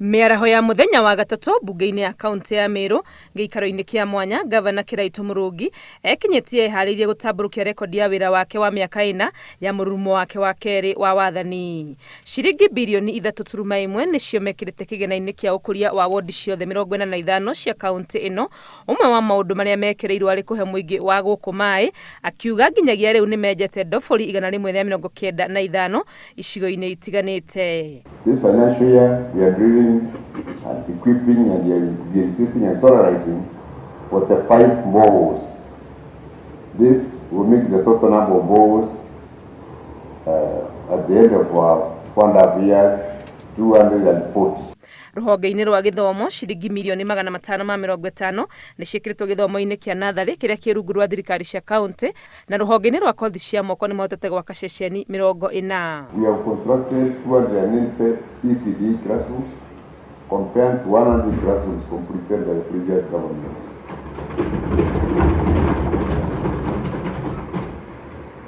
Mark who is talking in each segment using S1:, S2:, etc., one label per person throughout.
S1: Mĩaraho ya mũthenya wa gatatũ mbunge-inĩ ya kaũntĩ ya Meru gĩikaro-inĩ kĩa mwanya, Ngavana Kĩraitũ Mũrũngi ekinyĩtie eharĩirie gũtambũrũkia rekondi ya wĩra wake wa mĩaka ĩna ya mũrurumo wake wa kerĩ wa wathani. Ciringi birioni 3.1 nĩcio mekĩrĩte kĩgĩna-inĩ kĩa ũkũria wa wondi ciothe 45 cia kaũntĩ ĩno. Ũmwe wa maũndũ marĩa mekĩrĩirwo arĩ kũhe mũingĩ wa gũkũ maĩ, akiuga nginyagia rĩu nĩmenjete ndobori 195 icigo-inĩ itiganĩte.
S2: This financial year, we are drilling and equipping and rehabilitating and solarizing 45 boreholes. This will make the total number of boreholes at the end of our 4.5 years 240.
S1: Rũhonge-inĩ rwa gĩthomo, ciringi mirioni 550 nĩ ciĩkĩrĩtwo gĩthomo-inĩ kĩa natharĩ kĩrĩa kĩ rungu rwa thirikari cia kaũntĩ, na rũhonge-inĩ rwa kothi cia moko nĩ mahotete gwaka ceceni 40.
S2: We have constructed 290 ECD classrooms compared to 100 classrooms completed by the previous government.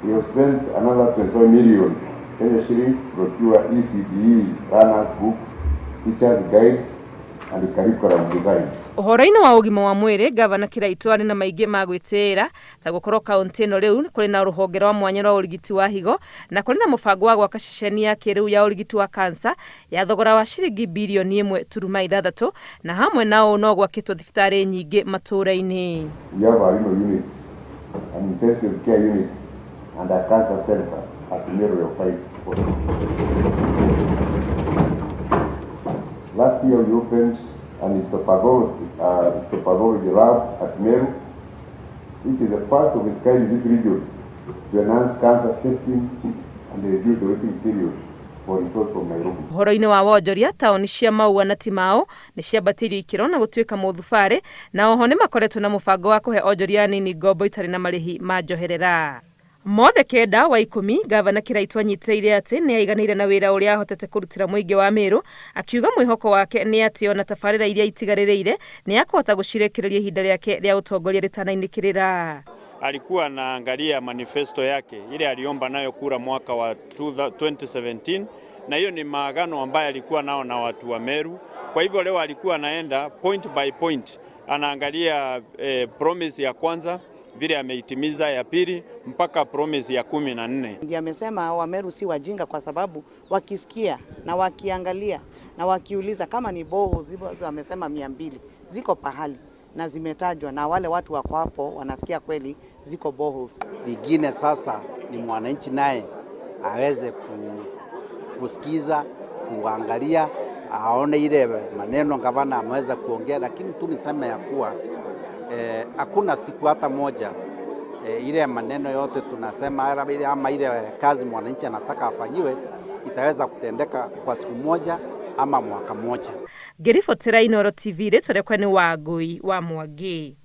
S2: We have spent another 25 million Kenya shillings to procure ECDE learners books, teachers guides and curriculum design.
S1: Ũhoro-inĩ wa ũgima wa mwĩrĩ, Ngavana Kĩraitũ arĩ na maingĩ ma gwĩtĩĩra ta gũkorwo kaũntĩ ĩno rĩu kũrĩ na rũhonge rwa mwanya rwa ũrigiti wa higo na kũrĩ na mũbango wa gwaka ceceni ya kĩrĩu ya ũrigiti wa kansa ya thogora wa ciringi birioni 1.6, na hamwe na ũũ no gwakĩtwo thibitarĩ nyingĩ matũũra-inĩ.
S2: We have a renal unit, an intensive care unit and a cancer center at Meru 5 Hospital. Last year we opened an histopathology lab at Meru, which is the first of its kind in this region to enhance cancer testing and reduce the waiting period for results from Nairobi.
S1: Ũhoro-inĩ wa wonjoria, taũni cia Maua na Timau nĩ ciambatĩirio ikĩro na gũtuĩka mũthubarĩ, na oho nĩ makoretwo na mũbango wa kũhe onjoria anini ngombo itarĩ na marĩhi ma njoherera. Mothe kenda wa ikũmi, Ngavana Kĩraitũ anyitĩrĩire atĩ nĩ aiganĩire na wĩra ũrĩa ahotete kũrutĩra mũingĩ wa Meru, akiuga mwĩhoko wake nĩ atĩ ona tabarĩra iria itigarĩrĩire nĩ akũhota gũcirĩkĩrĩria ihinda rĩake rĩa ũtongoria rĩtanainĩkĩrĩra.
S3: Alikuwa anaangalia manifesto yake ile aliomba nayo kura mwaka wa 2017, na hiyo ni maagano ambayo alikuwa nao na watu wa Meru. Kwa hivyo leo alikuwa anaenda point by point, anaangalia promise ya kwanza vile ameitimiza, ya pili mpaka promise ya 14.
S4: Ndiye amesema Wameru si wajinga, kwa sababu wakisikia na wakiangalia na wakiuliza kama ni boho zipo, amesema 200 ziko pahali na zimetajwa na wale watu wako hapo wanasikia kweli ziko boreholes.
S5: Lingine sasa ni mwananchi naye aweze kusikiza, kuangalia, aone ile maneno gavana ameweza kuongea, lakini tu niseme ya kuwa hakuna siku hata moja ile maneno yote tunasema ama ile kazi mwananchi anataka afanyiwe itaweza kutendeka kwa siku moja ama mwaka moja.
S1: Ngĩribotera Inooro TV, rĩtwa rĩakwa nĩ Wangũi wa Mwangi.